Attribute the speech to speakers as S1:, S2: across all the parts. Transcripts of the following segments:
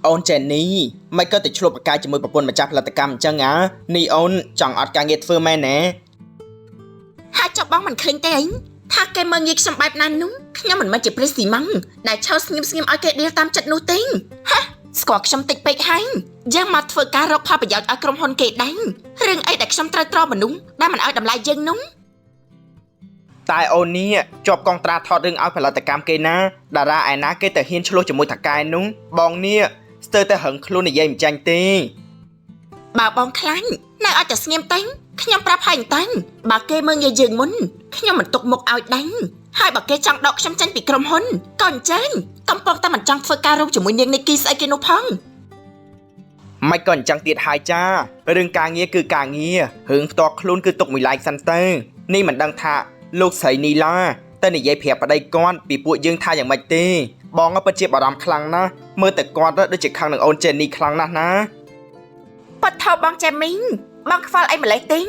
S1: អូនចេននីមិនក៏ទៅឆ្លុះប្រកែកជាមួយប្រពន្ធម្ចាស់ផលិតកម្មអញ្ចឹងអានេះអូនចង់អត់ការងារធ្វើមែនណា
S2: ហើយចុះបងមិនឃើញទេអីថាគេមើលងាយខ្ញុំបែបណានោះខ្ញុំមិនមែនជាព្រះស៊ីម៉ង់ដែលឆោស្ងៀមស្ងៀមឲ្យគេដៀលតាមចិត្តនោះទេហាស្គាល់ខ្ញុំតិចពេកហើយយើងមកធ្វើការរកផលប្រយោជន៍ឲ្យក្រុមហ៊ុនគេដែររឿងអីដែលខ្ញុំត្រូវត្រមនុស្សដែលមិនឲ្យតម្លៃយើងនោះ
S1: តែអូននេះជាប់កងត្រាថតរឿងឲ្យផលិតកម្មគេណាតារាឯណាគេទៅហ៊ានឆ្លោះជាមួយថកែនោះបងនេះស្ទើរតែហឹងខ្លួននិយាយមិនចាញ់ទេ
S2: បើបងខ្លាញ់នៅឲ្យតែស្ងៀមតែងខ្ញុំប្រាប់ហើយតែងបើគេមើលងាយយើងមុនខ្ញុំមិនទុកមុខឲ្យដាញ់ហើយបើគេចង់ដកខ្ញុំចេញពីក្រុមហ៊ុនក៏អញ្ចឹងកំពុងតែមិនចង់ធ្វើការរួមជាមួយនាងនីគីស្អីគេនោះផង
S1: មិនក៏អញ្ចឹងទៀតហើយចារឿងការងារគឺការងាររឿងផ្ទាល់ខ្លួនគឺទុកមួយឡែកសិនទៅនេះមិនដឹងថាលោកស្រីនីឡាទៅនិយាយប្រាប់ប្តីគាត់ពីពួកយើងថាយ៉ាងម៉េចទេបងក៏ពិតជាបារម្ភខ្លាំងណាស់មើលតែគាត់ដូចជាខឹងនឹងអូនចេននីខ្លាំងណាស់ណា
S2: ប៉ាត់ថោបងចែមីងបងខ្វល់អីម្លេះទេ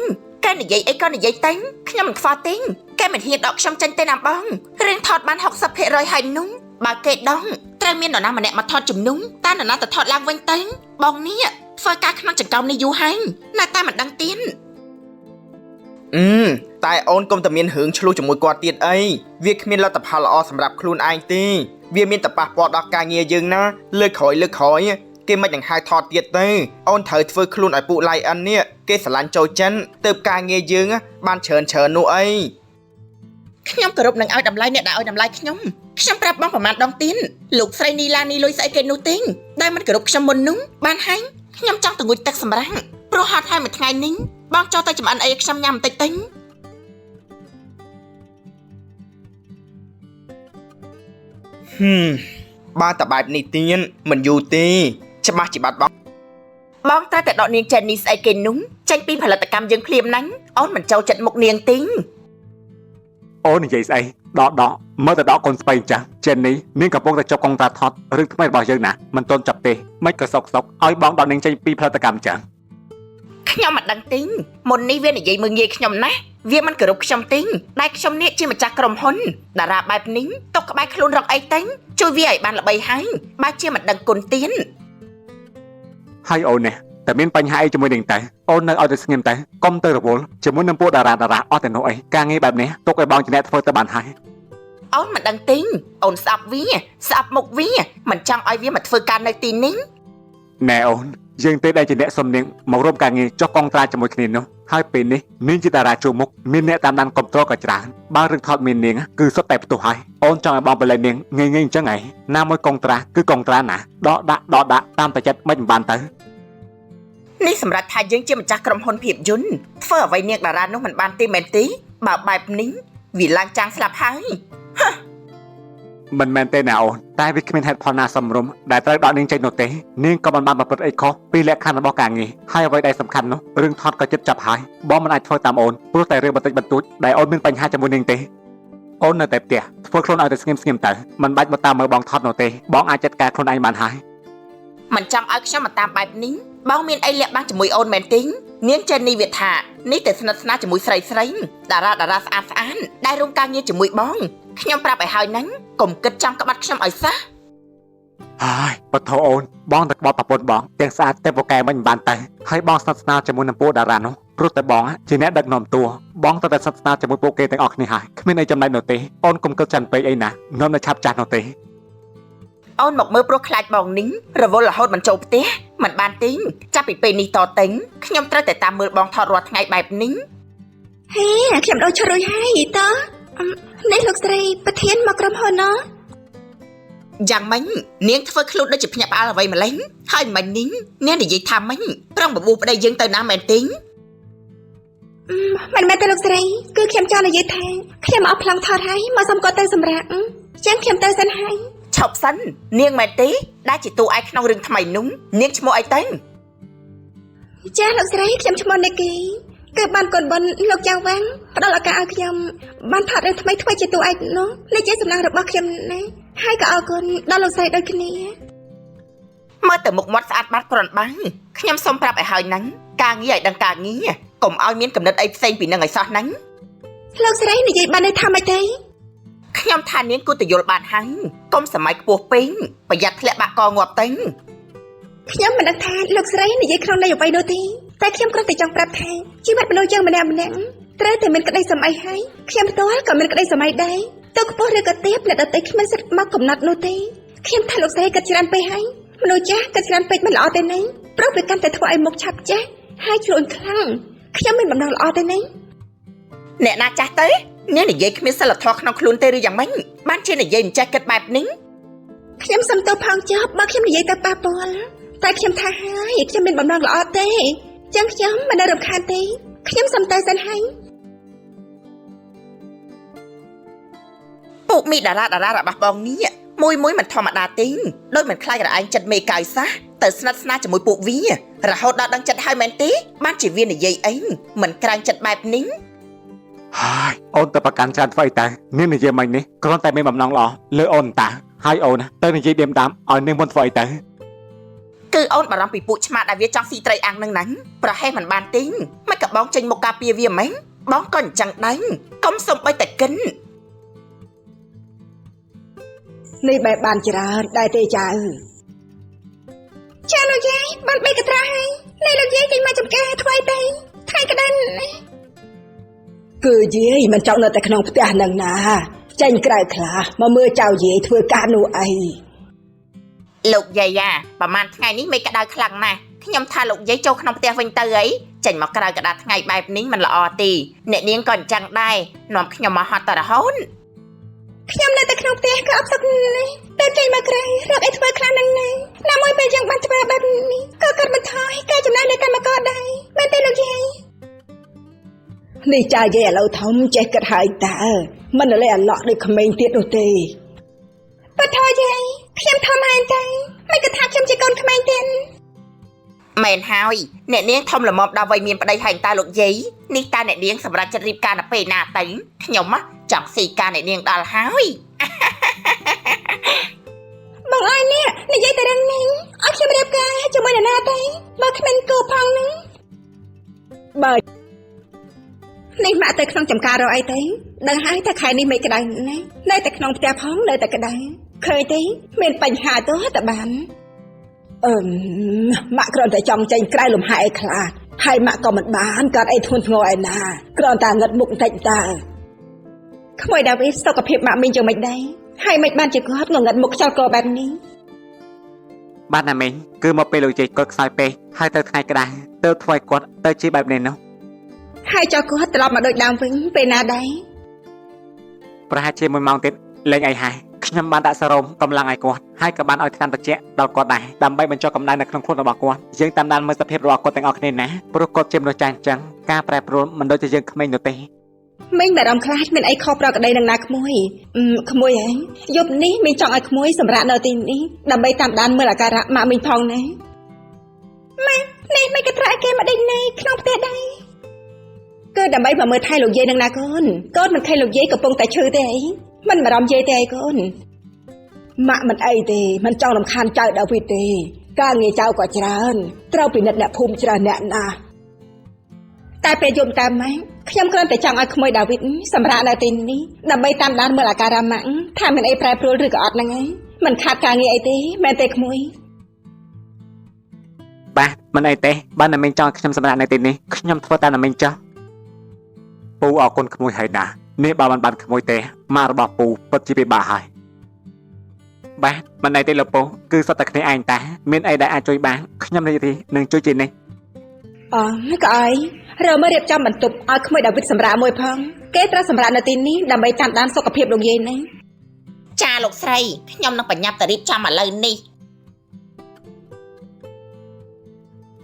S2: គេនិយាយអីក៏និយាយតែខ្ញុំមិនខ្វល់ទេគេមិនហ៊ានដកខ្ញុំចេញទេណាបងរឿងថតបាន60%ហើយនោះបើគេដងត្រូវមាននរណាម្នាក់មកថតជំនុំតើនរណាទៅថតឡើងវិញទេបងនេះធ្វើការក្នុងចង្កោមនេះយូរហើយនៅតែមិនដឹងទៀត
S1: អឺតែអូនកុំតែមានរឿងឆ្លោះជាមួយគាត់ទៀតអីវាគ្មានលទ្ធផលល្អសម្រាប់ខ្លួនឯងទេវាមានតែប៉ះពាល់ដល់ការងារយើងណាលើកក្រោយលើកក្រោយគេមិននឹងហៅថតទៀតទេអូនត្រូវធ្វើខ្លួនឲ្យពួកឡៃអិននេះគេស្រឡាញ់ចូលចិនទៅការងារយើងបានច្រើនច្រើននោះអី
S2: ខ្ញុំគោរពនឹងឲ្យតម្លៃអ្នកដែលឲ្យតម្លៃខ្ញុំខ្ញុំប្រាប់បងប្រមាណដងទៀតលោកស្រីនីឡានីលុយស្អីគេនោះទេដែលមិនគោរពខ្ញុំមុននោះបានហើយខ្ញុំចង់ទៅងូតទឹកសម្រាំងព្រោះហត់ហើយមួយថ្ងៃនេះបងចូលទៅចម្អិនអីឲ្យខ្ញុំញ៉ាំបន្តិចទេ
S1: ហឹមបើតែបែបនេះទៀតមិនយូរទេច្បាស់ជាបាត់បង់
S2: បងត្រូវតែដកនាងចេននេះស្អីគេនោះចេញពីផលិតកម្មយើងភ្លាមហ្នឹងអូនមិនចូលចិត្តមុខនាងទេ
S3: អូននិយាយស្អីដកដកមើលទៅដកកូនស្បៃអញ្ចឹងចេននេះនាងកំពុងតែចុះកងត្រាថតរឿងថ្មីរបស់យើងណាមិនទាន់ចាប់ទេមិនក៏សុកសុកឲ្យបងដកនាងចេញពីផលិតកម្មអញ្ចឹង
S2: ខ្ញុំមិនដឹងទេមុននេះវានិយាយមើងងាយខ្ញុំណាស់វាមិនគោរពខ្ញុំទេដែលខ្ញុំនេះជាម្ចាស់ក្រុមហ៊ុនតារាបែបនេះຕົកក្បែរខ្លួនរកអីទេជួយវាឲ្យបានល្បីហើយបើជាមិនដឹងគុណទៀន
S3: ហើយអូននេះតែមានបញ្ហាអីជាមួយនាងតើអូននៅឲ្យតែស្ងៀមតើកុំទៅរវល់ជាមួយនឹងពួកតារាតារាអស់តែនោះអីការងារបែបនេះទុកឲ្យបងជាអ្នកធ្វើទៅបានហើយ
S2: អូនមិនដឹងទេអូនស្អប់វាស្អប់មុខវាមិនចង់ឲ្យវាមកធ្វើការនៅទីនេះ
S3: ណែអូនយើងទេដែលជាអ្នកសុំនាងមករួមការងារចុះកងត្រាជាមួយគ្នានោះហើយពេលនេះនាងជាតារាជួមុខមានអ្នកតាមដានគ្រប់គ្រងក៏ច្រើនបើរឿងថតមាននាងគឺសុទ្ធតែផ្ទុះហើយអូនចង់ឲ្យបងបលែងនាងងាយៗអញ្ចឹងឯងណាមួយកងត្រាគឺកងត្រាណាដកដាក់ដកដាក់តាមតែចិត្តមិនបានទៅ
S2: នេះសម្រាប់ថាយើងជាម្ចាស់ក្រុមហ៊ុនភាពយន្តធ្វើអ្វីនាងតារានោះមិនបានទេមែនទេបើបែបនេះវាឡើងចាំងស្លាប់ហើយ
S3: មិនមែនទេណាអូនតែវាគ្មានហេតុផលណាសមរម្យដែលត្រូវដកនាងចេញនោះទេនាងក៏មិនបានប្រព្រឹត្តអីខុសពីលក្ខខណ្ឌរបស់ការងារហើយអ្វីដែលសំខាន់នោះរឿងថតក៏ជិតចាប់ហើយបងមិនអាចធ្វើតាមអូនព្រោះតែរឿងបន្តិចបន្តួចដែលអូនមានបញ្ហាជាមួយនាងទេអូននៅតែផ្ទះធ្វើខ្លួនឲ្យតែស្ងៀមស្ងៀមទៅមិនបាច់មកតាមមើលបងថតនោះទេបងអាចចាត់ការខ្លួនឯងបានហើយ
S2: មិនចង់ឲ្យខ្ញុំមកតាមបែបនេះបងមានអីលាក់បាំងជាមួយអូនមែនទេនាងចេននេះវាថានេះតែស្និទ្ធស្នាលជាមួយស្រីស្រីតារាតារាស្អាតស្អាតដែលរួមការងារជាមួយបងខ្ញុំប្រាប់ឲ្យហើយហ្នឹងកុំគិតចង់ក្បាត់ខ្ញុំឲ្យសោះ
S3: ហើយបថោអូនបងតែក្បត់ប្រពន្ធបងទាំងស្អាតតែពូកែមិនបានទៅហើយបងស្និទ្ធស្នាលជាមួយនឹងពួកតារានោះព្រោះតែបងជាអ្នកដឹកនាំតួបងត្រូវតែស្និទ្ធស្នាលជាមួយពួកគេទាំងអស់គ្នាហើយគ្មានអីចំណែកនោះទេអូនកុំគិតចាន់ពេកអីណានាំតែឆាប់ចាស់នោះទេ
S2: អូនមកមើលព្រោះខ្លាចបងនេះរវល់រហូតមិនចូលផ្ទះមិនបានទេចាប់ពីពេលនេះតទៅខ្ញុំត្រូវតែតាមមើលបងថតរាល់ថ្ងៃបែបនេះ
S4: ហេខ្ញុំដូរឈុតរួចហើយតើអឹមនេះលោកស្រីប្រធានមកក្រុមហ៊ុនណ
S2: យ៉ាងម៉េចនាងធ្វើខ្លួនដូចជាភ្ញាក់ផ្អើលអ្វីម្លេះហើយមិញនេះនាងនិយាយថាម៉េចប្រងបបួលប្តីយើងទៅណាមែនទេ
S4: មិនមែនទេលោកស្រីគឺខ្ញុំចង់និយាយថាខ្ញុំអស់ប្លង់ថតហើយមកសុំគាត់ទៅសម្រាប់ចឹងខ្ញុំទៅសិនហើយ
S2: ឈប់សិននាងមែនទេដែលជាតួឯកក្នុងរឿងថ្មីនោះនាងឈ្មោះអីទៅ
S4: ចាស់លោកស្រីខ្ញុំឈ្មោះនីគីគឺបានកូនបុនលោកចៅវ៉ាំងផ្ដល់ឱកាសឲ្យខ្ញុំបានថតរឿងថ្មីធ្វើជាតួឯកនោះនេះជាសំណាងរបស់ខ្ញុំណាហើយក៏អរគុណដល់លោកស្រីដូចគ្នា
S2: មើលទៅមុខមាត់ស្អាតបាត់គ្រាន់បើខ្ញុំសូមប្រាប់ឲ្យហើយហ្នឹងការងារឲ្យដឹងការងារកុំឲ្យមានកំណត់អីផ្សេងពីនឹងឲ្យសោះហ្នឹង
S4: លោកស្រីនិយាយបានន័យថាម៉េចទេ
S2: ខ្ញុំថានាងគួរតែយល់បានហើយកុំសម័យខ្ពស់ពេកប្រយ័ត្នធ្លាក់បាក់កងាប់ទៅ
S4: ខ្ញុំមិនដឹងថាលោកស្រីនិយាយក្នុងន័យអ្វីនោះទេតែខ្ញុំគ្រាន់តែចង់ប្រាប់ថាជីវិតមនុស្សយើងម្នាក់ម្នាក់ត្រូវតែមានក្តីសម័យហើយខ្ញុំផ្ទាល់ក៏មានក្តីសម័យដែរទៅខ្ពស់ឬក៏ទាបអ្នកដទៃគ្មានសិទ្ធិមកកំណត់នោះទេខ្ញុំថាលោកស្រីគិតច្រើនពេកហើយមនុស្សចាស់គិតច្រើនពេកមិនល្អទេណាព្រោះវាកាន់តែធ្វើឲ្យមុខឆាប់ចាស់ហើយជ្រុលខ្លាំងខ្ញុំមានបំណងល្អទេណា
S2: អ្នកណាចាស់ទៅអ្នកនិយាយគ្មានសិលធម៌ក្នុងខ្លួនទេឬយ៉ាងម៉េចបានជានិយាយមិនចេះគិតបែបនេះ
S4: ខ្ញុំសុំទោសផងចុះបើខ្ញុំនិយាយទៅប៉ះពាល់តែខ្ញុំថាហើយខ្ញុំមានបំណងល្អទេចឹងខ្ញុំមិននៅរំខានទេខ្ញុំសុំទៅសិនហើយ
S2: ពួកមីតារាតារារបស់បងនេះមួយមួយមិនធម្មតាទេដោយមិនខ្លាចរឯងចិត្តមេកាយសះទៅស្និទ្ធស្នាលជាមួយពួកវារហូតដល់ដឹងចិត្តហើយមែនទេបានជាវានិយាយអីមិនក្រែងចិត្តបែបនេះ
S3: ហើយអូនទៅប្រកាន់ច្រើនធ្វើអីទៅនាងនិយាយមិញនេះគ្រាន់តែមានបំណងល្អលើអូនតាហើយអូនណាទៅនិយាយដៀមដាមឲ្យនាងមុនធ្វើអីទៅ
S2: គឺអូនបារម្ភពីពួកឆ្មាដែលវាចង់ស៊ីត្រីអាំងនឹងណាញ់ប្រហែលមិនបានទេមិនក៏បងចេញមកការពារវាមែនបងក៏អញ្ចឹងដែរកុំសំបីតែកិន
S5: នេះបែបបានច្រើនដែរទេចៅ
S4: ចាលោកយាយបានបីកត្រាហើយនេះលោកយាយចេញមកចំការថ្មីទៅថ្ងៃក្តៅ
S5: គឺយាយមិនចង់នៅតែក្នុងផ្ទះនឹងណាចេញក្រៅខ្លះមកមើលចៅយាយធ្វើការនោះអី
S2: លោកយាយយ៉ាប្រហែលថ្ងៃនេះមិនក្តៅខ្លាំងណាស់ខ្ញុំថាលោកយាយចូលក្នុងផ្ទះវិញទៅអីចេញមកក្រៅក្តៅថ្ងៃបែបនេះមិនល្អទេអ្នកនាងក៏អញ្ចឹងដែរនាំខ្ញុំមកហត់តរហូត
S4: ខ្ញុំនៅតែក្នុងផ្ទះក៏អបសុខនេះតែចេញមកក្រៅរកអីធ្វើខ្លះនឹងណាណាមួយពេលយើងបានធ្វើបែបនេះក៏កាត់បន្ថយការចំណាយលើកម្មករដែរមែនទេលោកយាយ
S5: នេះចៅយាយឥឡូវធំចេះគិតហើយតើមិនលេអាឡក់ដូចក្មេងទៀតនោះទេ
S4: បើថយយាយខ្ញុំធំហើយតែមិនក៏ថាខ្ញុំជាកូនក្មេងទៀត
S2: មែនហើយអ្នកនាងធំល្មមដល់វ័យមានប្តីហើយតើលោកយាយនេះតើអ្នកនាងសម្រាប់ចិត្តរៀបការនៅពេលណាទៅខ្ញុំចង់ស៊ីការអ្នកនាងដល់ហើយ
S4: បងអើយនេះនិយាយតែរឿងនេះឲ្យខ្ញុំរៀបការជាមួយនរណាទៅបើគ្មានគូផងនឹង
S5: បើ
S4: នេះម៉ាក់ទៅក្នុងចំការរកអីទៅដឹងហើយថាខែនេះមិនក្តៅណាស់នៅតែក្នុងផ្ទះផងនៅតែក្តៅឃើញទេមានបញ្ហាទៅតបាន
S5: អឺមម៉ាក់គ្រាន់តែចង់ចេញក្រៅលំហែអីខ្លះហើយម៉ាក់ក៏មិនបានកើតអីធ្ងន់ធ្ងរឯណាគ្រាន់តែងឹតមុខបន្តិចតើ
S4: ក្មួយដាវីតសុខភាពម៉ាក់មីងយ៉ាងម៉េចដែរហើយមិនបានជាគាត់ងងឹតមុខខ្យល់កបែបនេះ
S3: បាទណាមីងគឺមកពេលលោកយាយគាត់ខ្សោយពេកហើយទៅថ្ងៃក្តៅទៅធ្វើឲ្យគាត់ទៅជាបែបនេះនោះ
S4: ហើយចោលគាត់ត្រឡប់មកដូចដើមវិញពេលណាដែរ
S3: ប្រហែលជាមួយម៉ោងទៀតលេងអីហើយខ្ញុំបានដាក់សារ៉ូមកម្លាំងឲ្យគាត់ហើយក៏បានឲ្យថ្នាំត្រជាក់ដល់គាត់ដែរដើម្បីបញ្ចុះកម្ដៅនៅក្នុងខ្លួនរបស់គាត់យើងតាមដានមើលសភាពរបស់គាត់ទាំងអស់គ្នាណាព្រោះគាត់ជាមនុស្សចាស់អញ្ចឹងការប្រែប្រួលមិនដូចជាយើងក្មេងនោះទេ
S4: មីងបារម្ភខ្លាចមានអីខុសប្រក្រតីនឹងណាក្មួយអឺក្មួយហ៎យប់នេះមីងចង់ឲ្យក្មួយសម្រាកនៅទីនេះដើម្បីតាមដានមើលអាការៈម៉ាក់មីងផងណាម៉ាក់នេះមិនក៏ត្រូវឲ្យគេមកដេញនៅក្នុងផ្ទះដែរគឺដើម្បីមកមើលថែលោកយាយនឹងណាកូនកូនមិនឃើញលោកយាយកំពុងតែឈឺទេអីមិនបារម្ភយាយទេអីកូន
S5: ម៉ាក់មិនអីទេមិនចង់រំខានចៅដាវីតទេការងារចៅក៏ច្រើនត្រូវពិនិត្យអ្នកភូមិច្រើនអ្នកណាស់
S4: តែពេលយប់តាមម៉ាក់ខ្ញុំគ្រាន់តែចង់ឲ្យក្មួយដាវីតសម្រាកនៅទីនេះដើម្បីតាមដានមើលអាការៈម៉ាក់ថាមានអីប្រែប្រួលឬក៏អត់ហ្នឹងឯងមិនខាតការងារអីទេមែនទេក្មួយ
S3: បាទមិនអីទេបើណាមីងចង់ឲ្យខ្ញុំសម្រាប់នៅទីនេះខ្ញុំធ្វើតាមណាមីងចុះពូអរគុណក្មួយហើយណានេះបើមិនបានក្មួយទេម៉ាក់របស់ពូពិតជាពិបាកហើយបាទមិនអីទេលោកពូគឺសុទ្ធតែគ្នាឯងតាមានអីដែលអាចជួយបានខ្ញុំរីករាយនឹងជួយជានេះ
S4: អក៏អីរើមើលរៀបចំបន្ទប់ឲ្យក្មួយដាវីតសម្រាកមួយផងគេត្រូវសម្រាកនៅទីនេះដើម្បីតាមដានសុខភាពលោកយាយណា
S2: ចាលោកស្រីខ្ញុំនឹងបញ្ញាប់ទៅរៀបចំឥឡូវនេះ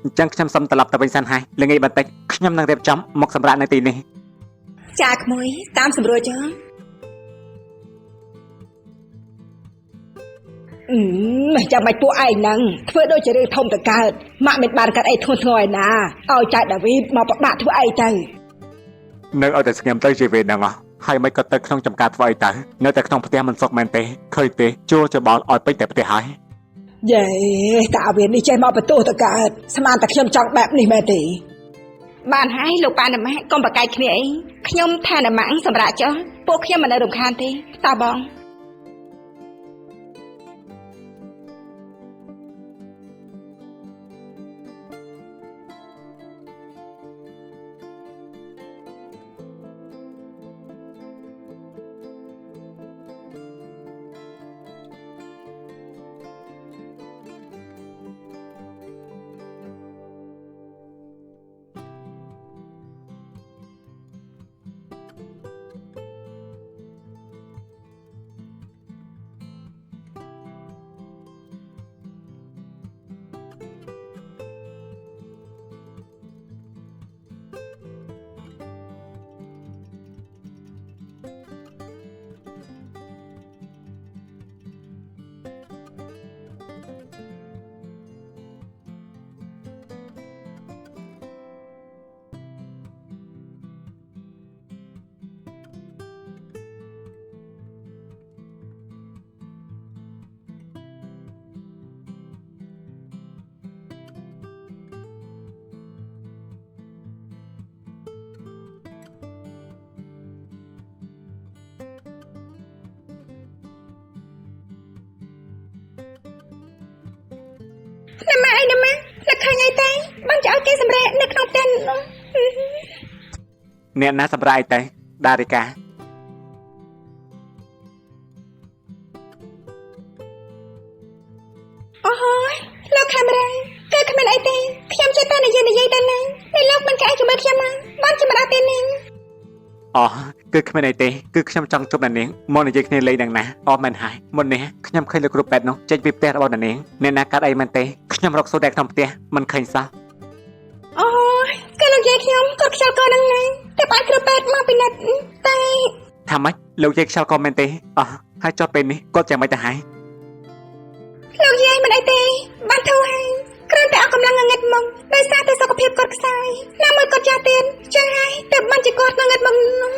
S3: អញ្ចឹងខ្ញុំសូមត្រឡប់ទៅវិញសិនហើយល្ងាចបន្តិចខ្ញុំនឹងរៀបចំមកសម្រាប់នៅទីនេះ
S4: ចាក្មួយតាមសម្រួលចុះ
S5: អឺចាំបាច់ពួកឯងហ្នឹងធ្វើដូចជារឿងធំតកើតម៉ាក់មិនបានកាត់អីធ្ងន់ធ្ងរឯណាឲ្យចៅដាវីតមកប្របាក់ធ្វើអីទៅ
S3: នៅឲ្យតែស្ងៀមទៅជីវិតហ្នឹងហ៎ហើយមិនក៏ទៅក្នុងចំការធ្វើអីទៅនៅតែក្នុងផ្ទះមិនសុខមែនទេឃើញទេជួលច្បល់ឲ្យពេញតែផ្ទះហើយ
S5: យេតាវានេះចេះមកបន្ទោសតកើតស្មានតែខ្ញុំចង់បែបនេះមែនទេ
S4: បានហើយលោកប៉ាណាម៉ាក់កុំប្រកែកគ្នាអីខ្ញុំថាណាម៉ាក់សម្រាកចុះពួកខ្ញុំមិននៅរំខានទេតើបង ថ្ងៃតែបានចោលគេសម្រាប់នៅក្នុងផ្ទះនោះ
S3: អ្នកណាសម្រាប់អីទៅដារិកា
S4: អូយលោកកាមេរ៉ាគឺគ្មានអីទេខ្ញុំចេះតែនិយាយនិយាយតែនឹងនេះលោកមិនក្អែកជាមួយខ្ញុំណាបានជាមិនអត់ទេនេះ
S3: អូគឺគ្មានអីទេគឺខ្ញុំចង់ជួបអ្នកនាងមកនិយាយគ្នាលេងនឹងណាអូមែនហើយមុននេះខ្ញុំឃើញលោកគ្រូពេទ្យនោះចេញពីផ្ទះរបស់អ្នកនាងអ្នកណាកាត់អីមែនទេខ្ញុំរកសូត្រតែក្នុងផ្ទះមិនឃើញសោះ
S4: អូយគឺលោកយាយខ្ញុំគាត់ខ្ជិលកនឹងណាតែបានគ្រូពេទ្យមកពិនិត្យតែ
S3: ថាម៉េចលោកយាយខ្ជិលក៏មែនទេអោះហើយចុះពេលនេះគាត់យ៉ាងម៉េចទៅហើយ
S4: លោកយាយមិនអីទេបានធូរហើយគ្រាន់តែអស់កម្លាំងងងឹតមកដោយសារតែសុខភាពគាត់ខ្សោយណាមួយគាត់ចាស់ទៀតចឹងហើយតែបានជាគាត់ងងឹតមកនោះ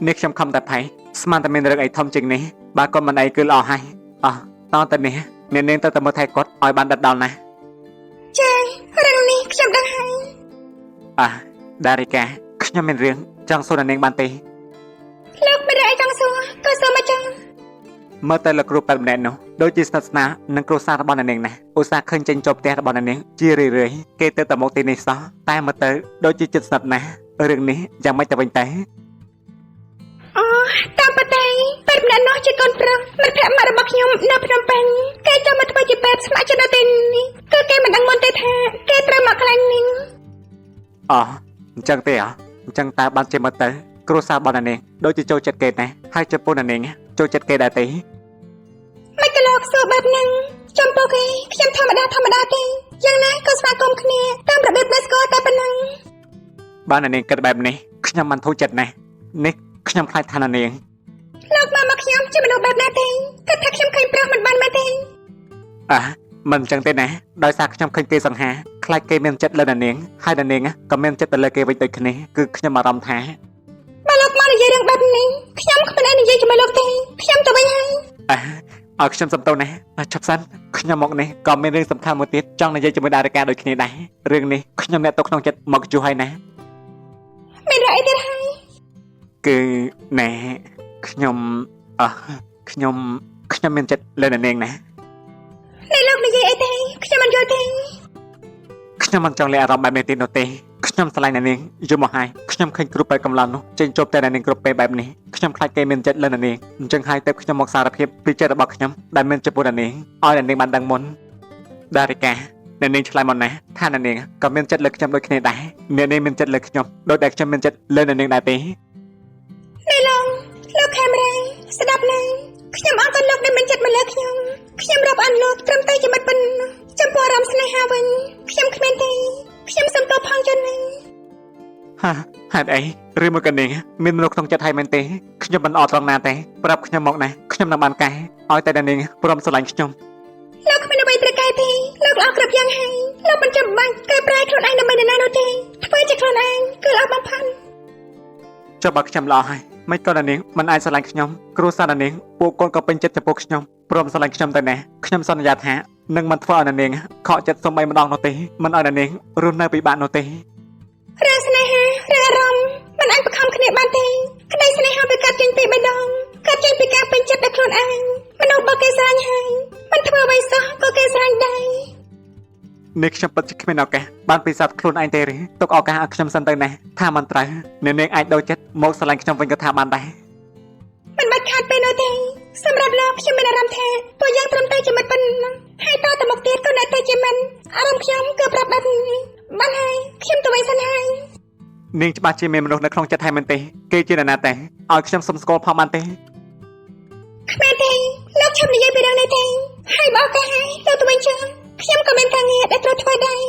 S3: នេះខ្ញុំខំតែផៃស្មានតែមានរឿងអីធំជាងនេះបើគាត់មិនអីគឺល្អហើយអោះតតែនេះអ្នកនាងទៅតែមើលថែគាត់ឲ្យបានដិតដល់ណា
S4: ចារឿងនេះខ្ញុំដឹងហើយ
S3: អះដារិកាខ្ញុំមានរឿងចង់សួរអ្នកនាងបានទេ
S4: លោកមិនได้អីចង់សួរក៏សួរមកចឹង
S3: មើលតែលោកគ្រូពេទ្យម្នាក់នោះដូចជាស្និទ្ធស្នាលនឹងគ្រួសាររបស់អ្នកនាងណាស់ឧស្សាហ៍ឃើញចេញចូលផ្ទះរបស់អ្នកនាងជារឿយៗគេទៅតែមកទីនេះសោះតែមើលទៅដូចជាចិត្តស្និទ្ធណាស់រឿងនេះយ៉ាងម៉េចទៅវិញតែ
S4: អូតាមពិតទេពេទ្យម្នាក់នោះជាកូនប្រុសមិត្តភក្តិម៉ាក់របស់ខ្ញុំនៅភ្នំពេញគេចូលមកធ្វើជាពេទ្យស្ម័គ្រចិត្តនៅទីនេះគឺគេមិនដឹងមុនទេថាគេត្រូវមកកន្លែងនេះ
S3: អោះអញ្ចឹងទេអអញ្ចឹងតើបានជាមើលទៅគ្រួសាររបស់អ្នកនាងដូចជាចូលចិត្តគេណាស់ហើយចំពោះអ្នកនាងចូលចិត្តគេដែរទេ
S4: មិនក៏លោកសួរបែបហ្នឹងចំពោះគេខ្ញុំធម្មតាធម្មតាទេយ៉ាងណាក៏ស្វាគមន៍គ្នាតាមរបៀបដែលស្គាល់តែប៉ុណ្ណឹង
S3: បើអ្នកនាងគិតបែបនេះខ្ញុំមិនធូរចិត្តណាស់នេះខ្ញុំខ្លាចថាអ្នកនាង
S4: លោកមកមកខ្ញុំជាមនុស្សបែបណាទេគិតថាខ្ញុំឃើញប្រុសមិនបានមែនទេ
S3: អះមិនអញ្ចឹងទេណាដោយសារខ្ញុំឃើញគេសង្ហាខ្លាចគេមានចិត្តលើអ្នកនាងហើយអ្នកនាងក៏មានចិត្តទៅលើគេវិញដូចគ្នាគឺខ្ញុំអារម្មណ៍ថា
S4: បើលោកមកនិយាយរឿងបែបនេះខ្ញុំគ្មានអីនិយាយជាមួយលោកទេខ្ញុំទៅវិញហើយ
S3: អះឲ្យខ្ញុំសំទោសណាអះឈប់សិនខ្ញុំមកនេះក៏មានរឿងសំខាន់មួយទៀតចង់និយាយជាមួយដារិកាដូចគ្នាដែររឿងនេះខ្ញុំអ្នកទុកក្នុងចិត្តមកយូរហើយណា
S4: មានរឿងអីទៀតហើយ
S3: គឺណែខ្ញុំអះខ្ញុំខ្ញុំមានចិត្តលើអ្នកនាងណា
S4: នេះលោកនិយាយអីទេខ្ញុំមិនយល់ទេ
S3: ខ្ញុំមិនចង់លាក់អារម្មណ៍បែបនេះទៀតនោះទេខ្ញុំស្រឡាញ់អ្នកនាងយូរមកហើយខ្ញុំឃើញគ្រូពេទ្យកំឡោះនោះចេញជួបតែអ្នកនាងគ្រប់ពេលបែបនេះខ្ញុំខ្លាចគេមានចិត្តលើអ្នកនាងអញ្ចឹងហើយទើបខ្ញុំមកសារភាពពីចិត្តរបស់ខ្ញុំដែលមានចំពោះអ្នកនាងឲ្យអ្នកនាងបានដឹងមុនដារិកាអ្នកនាងឆ្លើយមកណាថាអ្នកនាងក៏មានចិត្តលើខ្ញុំដូចគ្នាដែរអ្នកនាងមានចិត្តលើខ្ញុំដូចដែលខ្ញុំមានចិត្តលើអ្នកនាងដែរទេ
S4: នេះលោកលោកខេមរ៉ាស្ដាប់ណាខ្ញុំអរគុណលោកដែលមានចិត្តមកលើខ្ញុំខ្ញុំរាប់អានលោកត្រឹមតែជាមិត្តប៉ុណ្ណោះចំពោះអារម្មណ៍ស្នេហាវិញខ្ញុំគ្មានទេខ្ញុំសុំទោសផងចុះណា
S3: ហាហេតុអីឬមកកនាងមានមនុស្សក្នុងចិត្តហើយមែនទេខ្ញុំមិនអត់ត្រង់ណាទេប្រាប់ខ្ញុំមកណាខ្ញុំនឹងបានកែឲ្យតែអ្នកនាងព្រមស្រឡាញ់ខ្ញុំ
S4: លោកគ្មានអ្វីត្រូវកែទេលោកល្អគ្រប់យ៉ាងហើយលោកមិនចាំបាច់កែប្រែខ្លួនឯងដើម្បីនរណានោះទេធ្វើជាខ្លួនឯងគឺល្អបំផុត
S3: ចុះបើខ្ញុំល្អហើយមិនក៏អ្នកនាងមិនអាចស្រឡាញ់ខ្ញុំគ្រួសារអ្នកនាងពួកគាត់ក៏ពេញចិត្តចំពោះខ្ញុំព្រមស្រឡាញ់ខ្ញុំទៅណាខ្ញុំសន្យាថានឹងមិនធ្វើឲ្យអ្នកនាងខកចិត្តសូម្បីម្ដងនោះទេមិនឲ្យអ្នកនាងរស់នៅពិបាកនោះទេ
S4: រឿងស្នេហារឿងអារម្មណ៍មិនអាចបង្ខំគ្នាបានទេក្តីស្នេហាវាកើតចេញពីបេះដូងកើតចេញពីការពេញចិត្តដល់ខ្លួនឯងមនុស្សបើគេស្រឡាញ់ហើយមិនធ្វើអ្វីសោះក៏គេស្រឡាញ់ដែរ
S3: នេះខ្ញុំពិតជាគ្មានឱកាសបានពិសោធន៍ខ្លួនឯងទេឬទុកឱកាសឲ្យខ្ញុំសិនទៅណាថាមិនត្រូវអ្នកនាងអាចដូរចិត្តមកស្រឡាញ់ខ្ញុំវិញក៏ថាបានដែរ
S4: មិនបាច់ខាតពេលនោះទេសម្រាប់លោកខ្ញុំមានអារម្មណ៍ថាពួកយើងត្រឹមតែជាមិត្តប៉ុណ្ណឹងហើយតទៅមុខទៀតក៏នៅតែជាមិត្តអារម្មណ៍ខ្ញុំគឺប្រាប់បែបនេះបានហើយខ្ញុំទៅវិញសិនហើយ
S3: នាងច្បាស់ជាមានមនុស្សនៅក្នុងចិត្តហើយមែនទេគេជានរណាទេឲ្យខ្ញុំសុំស្គាល់ផងបានទេ
S4: គ្មានទេលោកឈប់និយាយពីរឿងនេះទេហើយបើឱកាសហើយលោកទៅវិញចុះខ្ញុំក៏មានការងារដែលត្រូវធ្វើដែរ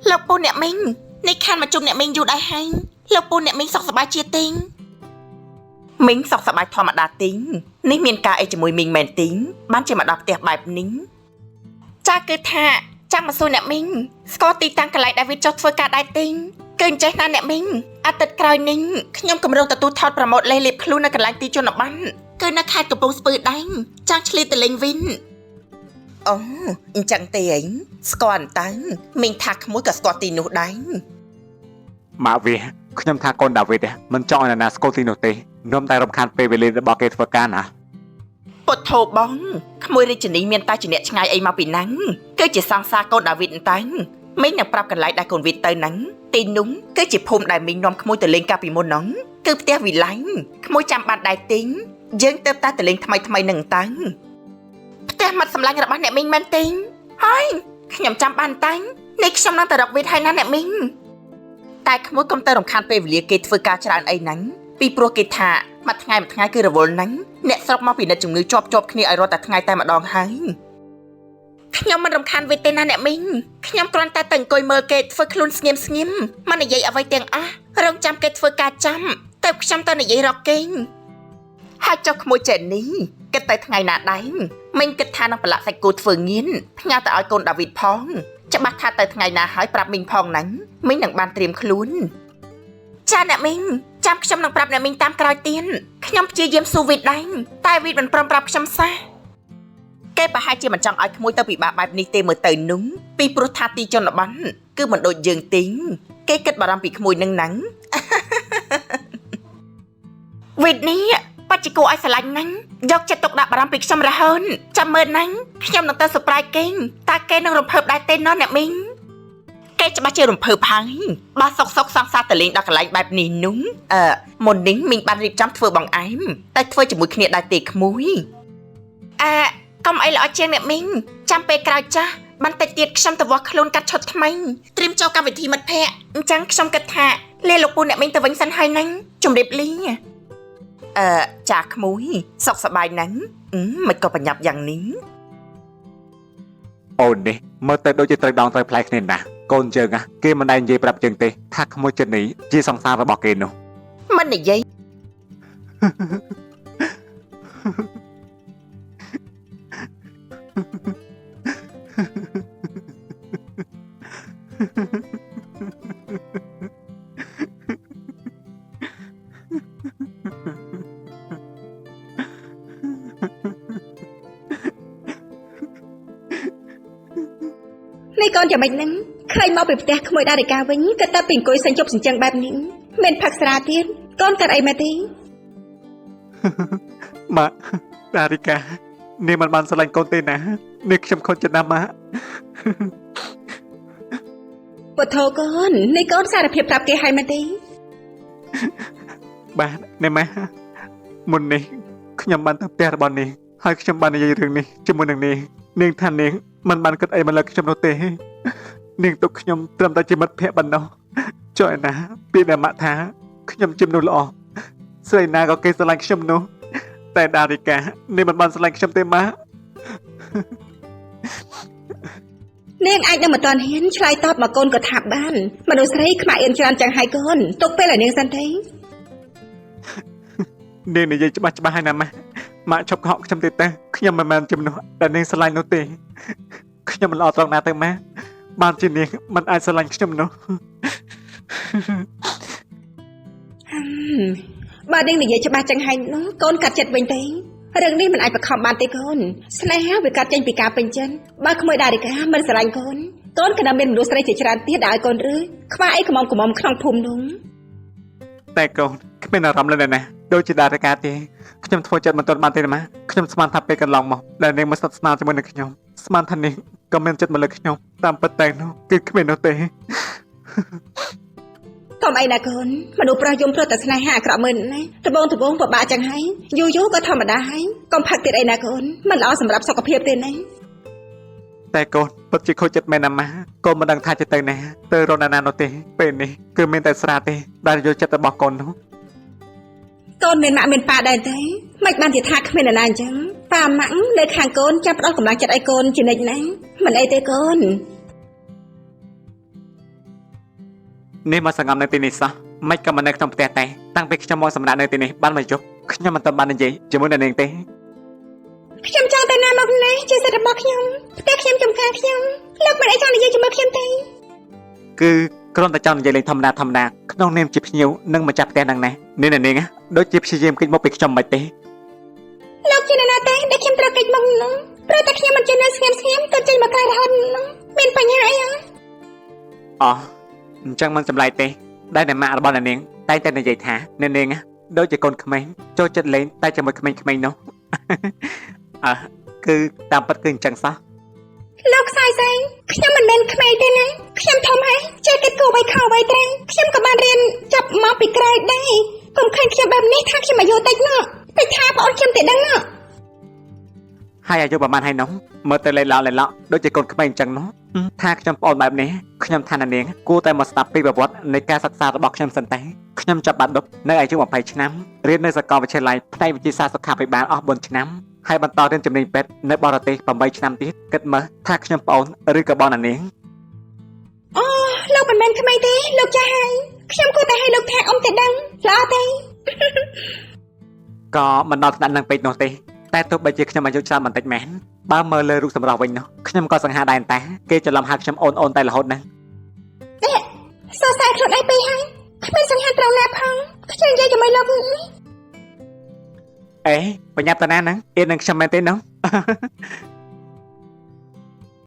S2: លោកពូអ្នកមីងនេះខានមកជួបអ្នកមីងយូរដែរហើយលោកពូអ្នកមីងសុខសប្បាយជាទេងមីងសុខសប្បាយធម្មតាទីងនេះមានការអីជាមួយមីងមែនទីងបានជាមកដល់ផ្ទះបែបនេះចាគឺថាចាំមកសួរអ្នកមីងស្គាល់ទីតាំងកន្លែងដែលវាចុះធ្វើការដែរទីងគឺអញ្ចេះណាអ្នកមីងអាទិត្យក្រោយនេះខ្ញុំកម្រងទទួលថតប្រម៉ូទលេសលាបខ្លួននៅកន្លែងទីជនបទគឺនៅខេត្តកំពង់ស្ពឺដែងចង់ឆ្លៀតទៅលេងវិញអូអញ្ចឹងទេអីស្គាល់តើមីងថាក្មួយក៏ស្គាល់ទីនោះដែរ
S3: ម៉ាក់វាខ្ញុំថាកូនដាវីតមិនចង់ឲ្យនរណាស្គាល់ទីនោះទេនាំតែរំខានពេលវេលារបស់គេធ្វើការណា
S2: ពុទ្ធោបងក្មួយរាជនីមានតែជាអ្នកឆ្ងាយអីមកពីហ្នឹងគឺជាសង្សារកូនដាវីតតែងមីងនឹងប្រាប់កន្លែងដែលកូនវីតទៅហ្នឹងទីនោះគឺជាភូមិដែលមីងនាំក្មួយទៅលេងកាលពីមុនហ្នឹងគឺផ្ទះវិឡាញ់ក្មួយចាំបានដែរទីងយើងទៅតែទៅលេងថ្មីថ្មីនឹងតាំងផ្ទះមាត់សម្លាញ់របស់អ្នកមីងមែនទីងហើយខ្ញុំចាំបានតាំងនេះខ្ញុំនឹងទៅរកវីតហើយណាអ្នកមីងតែក្មួយកុំទៅរំខានពេលវេលាគេធ្វើការច្រើនអីហ្នឹងពីព្រោះគេថាមួយថ្ងៃមួយថ្ងៃគឺរវល់ហ្នឹងអ្នកស្រុកមកពិនិត្យជំងឺជាប់ជាប់គ្នាឲ្យរត់តែថ្ងៃតែម្ដងហើយខ្ញុំមិនរំខានវីតទេណាអ្នកមីងខ្ញុំគ្រាន់តែទៅអង្គុយមើលគេធ្វើខ្លួនស្ងៀមស្ងៀមមិននិយាយអ្វីទាំងអស់រងចាំគេធ្វើការចាំទៅខ្ញុំទៅនិយាយរកគេហើយចុះក្មួយចេនេះគិតតែថ្ងៃណាដែរមីងគិតថានឹងប្រឡាក់សាច់គោធ្វើងៀនផ្ញើទៅឲ្យកូនដាវីតផងច្បាស់ថាទៅថ្ងៃណាហើយប្រាប់មីងផងហ្នឹងមីងនឹងបានត្រៀមខ្លួនចាអ្នកមីងចាំខ្ញុំនឹងប្រាប់អ្នកមីងតាមក្រោយទៀតខ្ញុំព្យាយាមស៊ូវីតដែរតែវីតមិនព្រមប្រាប់ខ្ញុំសោះគេប្រហែលជាមិនចង់ឲ្យក្មួយទៅពិបាកបែបនេះទេមើលទៅនោះពីព្រោះថាទីជនបទគឺមិនដូចយើងទីងគេគិតបារម្ភពីក្មួយនឹងហ្នឹងវីតនេះបច្ចិកោឲ្យស្រឡាញ់ហ្នឹងយកចិត្តទុកដាក់បារម្ភពីខ្ញុំរហូតចាំមើលហ្នឹងខ្ញុំនឹងទៅសប្រាយគេងតើគេនឹងរំភើបដែរទេណោះអ្នកមីងគេច្បាស់ជារំភើបហើយបើសុកសុកសង្សារតលេងដល់កន្លែងបែបនេះនោះមុននេះមីងបានរៀបចំធ្វើបង្អែមតែធ្វើជាមួយគ្នាដែរទេក្មួយអើកុំអីល្អជាងអ្នកមីងចាំពេលក្រោយចាស់បន្តិចទៀតខ្ញុំទៅវាស់ខ្លួនកាត់ឈុតថ្មីត្រៀមចូលកម្មវិធីមិត្តភ័ក្តិអញ្ចឹងខ្ញុំគិតថាលាលោកពូអ្នកមីងទៅវិញសិនហើយហ្នឹងជម្រាបលាចាក្មួយសុខសប្បាយហ្នឹងមិនក៏បញ្ញាប់យ៉ាងនេះ
S3: អូននេះមើលទៅដូចជាត្រូវដងត្រូវផ្លែគ្នាណាស់កូនយើងគេមិនដែលនិយាយប្រាប់យើងទេថាក្មួយចិត្តនេះជាសង្សាររបស់គេនោះ
S2: មិននិយាយ
S4: នេះកូនយ៉ាងម៉េចហ្នឹងខ្លែងមកពីផ្ទះក្មួយដារិកាវិញក៏តែពីអង្គុយសញ្ជប់សញ្ជឹងបែបនេះមិនផឹកស្រាទៀតកូនកាត់អីមកទេ
S3: ម៉ាក់ដារិកានាងមិនបានស្រឡាញ់កូនទេណានេះខ្ញុំខូចចិត្តណាស់ម៉ាក់
S4: ពុទ្ធោកូននេះកូនសារភាពប្រាប់គេហើយមកទេ
S3: បាទនេះម៉ាក់មុននេះខ្ញុំបានទៅផ្ទះរបស់នាងហើយខ្ញុំបាននិយាយរឿងនេះជាមួយនឹងនាងនាងថានាងមិនបានគិតអីមកលើខ្ញុំនោះទេនាងទុកខ្ញុំត្រឹមតែជាមិត្តភក្តិប៉ុណ្ណោះចុះឯណាពីដែលម៉ាក់ថាខ្ញុំជាមនុស្សល្អស្រីណាក៏គេស្រឡាញ់ខ្ញុំនោះតែដារិកានាងមិនបានស្រឡាញ់ខ្ញុំទេម៉ាក់
S4: នាងអាចនឹងមិនទាន់ហ៊ានឆ្លើយតបមកកូនក៏ថាបានមនុស្សស្រីខ្មាក់អៀនច្រើនចឹងហើយកូនទុកពេលឲ្យនាងសិនទេ
S3: នាងនិយាយច្បាស់ច្បាស់ហើយណាម៉ាក់ម៉ាក់ឈប់កុហកខ្ញុំទេតើខ្ញុំមិនមែនជាមនុស្សដែលនាងស្រឡាញ់នោះទេខ្ញុំមិនល្អត្រង់ណាទៅម៉ាក់បានជានាងមិនអាចស្រឡាញ់ខ្ញុំនោះ
S4: បើនាងនិយាយច្បាស់ចឹងហើយនោះកូនកាត់ចិត្តវិញទេរឿងនេះមិនអាចបង្ខំបានទេកូនស្នេហាវាកាត់ចេញពីការពេញចិត្តបើក្មួយដារិកាមិនស្រឡាញ់កូនកូនក៏នៅមានមនុស្សស្រីជាច្រើនទៀតដែលឲ្យកូនឬខ្វះអីកំមុំកំមុំក្នុងភូមិនោះ
S3: តែកូនគ្មានអារម្មណ៍លើណាដូចជាដារិកាទេខ្ញុំធ្វើចិត្តមិនទាន់បានទេណាម៉ាក់ខ្ញុំស្មានថាពេលកន្លងមកដែលនាងមកស្និទ្ធស្នាលជាមួយនឹងខ្ញុំស្មានថានាងក៏មានចិត្តមកលើខ្ញុំតាមពិតតែនោះគឺគ្មាននោះទេ
S4: កុំអីណាកូនមនុស្សប្រុសយំព្រោះតែស្នេហាអាក្រក់មើលណាដបងដបងពិបាកចឹងហើយយូរយូរក៏ធម្មតាហើយកុំផឹកទៀតអីណាកូនមិនល្អសម្រាប់សុខភាពទេណា
S3: តែកូនពិតជាខូចចិត្តមែនណាម៉ាក់កូនមិនដឹងថាจะទៅណាទៅរកណានោះទេពេលនេះគឺមានតែស្រាទេដែលយល់ចិត្តរបស់កូននោះ
S4: កូនមានម៉ាក់មានប៉ាដែរទេមិនបានជាថាគ្មាននរណាអញ្ចឹងប៉ាម៉ាក់នៅខាងកូនចាំផ្ដល់កម្លាំងចិត្តឲ្យកូនជានិច្ចណាមិនអីទេកូន
S3: នេះមកសង្ងំនៅទីនេះសោះមិនក៏មិននៅក្នុងផ្ទះតែតាំងពីខ្ញុំមកសម្រាប់នៅទីនេះបានមកយប់ខ្ញុំមិនទាន់បាននិយាយជាមួយនឹងនាងទេ
S4: ខ្ញុំចង់ទៅណាមកនេះជាសិទ្ធិរបស់ខ្ញុំផ្ទះខ្ញុំចំការខ្ញុំលោកមិនអីចង់និយាយជាមួយខ្ញុំទេ
S3: គឺគ្រាន់តែចង់និយាយលេងធម្មតាធម្មតាក្នុងនាមជាភ្ញៀវនិងម្ចាស់ផ្ទះហ្នឹងណានាងនាងដូចជាព្យាយាមគេចមកពីខ្ញុំមិនទេ
S4: លោកជានរណាទេដែលខ្ញុំត្រូវគេចមកនោះព្រោះតែខ្ញុំមិនចេះនៅស្ងៀមស្ងៀមទៅចេញមកក្រៅរហូតនោះមានបញ្ហាអីហ៎
S3: អោះអញ្ចឹងមិនចម្លែកទេ ដែលអ្នកម៉ាក់របស់អ្នកនាងតែងតែនិយាយថាអ្នកនាងដូចជាកូនក្មេងចូលចិត្តលេងតែជាមួយក្មេងៗនោះ អើគឺតាមពិតគឺអញ្ចឹងសោះ
S4: លោកខ្សែសែងខ្ញុំមិនមែនក្មេងទេណាខ្ញុំធំហើយចេះគិតគូរអ្វីខុសអ្វីត្រូវខ្ញុំក៏បានរៀនចាប់មកពីក្រៅដែរកុំឃើញខ្ញុំបែបនេះថាខ្ញុំអាយុតិចណោះតិចថាប្អូនខ្ញុំទេដឹងណោះ
S3: ហើយអាយុប្រហែលហើយនោះមើលទៅលេងឡោលេងឡោដូចជាកូនក្មេងអញ្ចឹងនោះថាខ្ញុំប្អូនបែបនេះខ្ញុំថាអ្នកនាងគួរតែមកស្ដាប់ពីប្រវត្តិនៃការសិក្សារបស់ខ្ញុំសិនតែខ្ញុំចាប់បាត់ដប់នៅអាយុ20ឆ្នាំរៀននៅសាកលវិទ្យាល័យផ្នែកវិទ្យាសាស្ត្រសុខាភិបាលអស់4ឆ្នាំហើយបន្តរៀនជំនាញពេទ្យនៅបរទេស8ឆ្នាំទៀតគិតមើលថាខ្ញុំប្អូនឬក៏បងអ្នកនាង
S4: អូលោកមិនមែនក្មេងទេលោកចាស់ហើយខ្ញុំគួរតែឲ្យលោកថាអ៊ំទេដឹងល្អទេ
S3: ក៏មិនដល់ថ្នាក់នឹងពេកនោះទេតែទោះបីជាខ្ញុំអាយុច្រើនបន្តិចមែនបើមើលលើរូបសម្រស់វិញនោះខ្ញុំក៏សង្ហាដែរតែគេច្រឡំហៅខ្ញុំអូនអូនតែរហូតហ្នឹង
S4: សរសើរខ្លួនឯងពេកហើយគ្មានសង្ហាត្រង់ណាផងខ្ញុំនិយាយជាមួយលោកនេះ
S3: អេបញ្ញាប់តាណាហ្នឹងអៀននឹងខ្ញុំមែនទេនោះ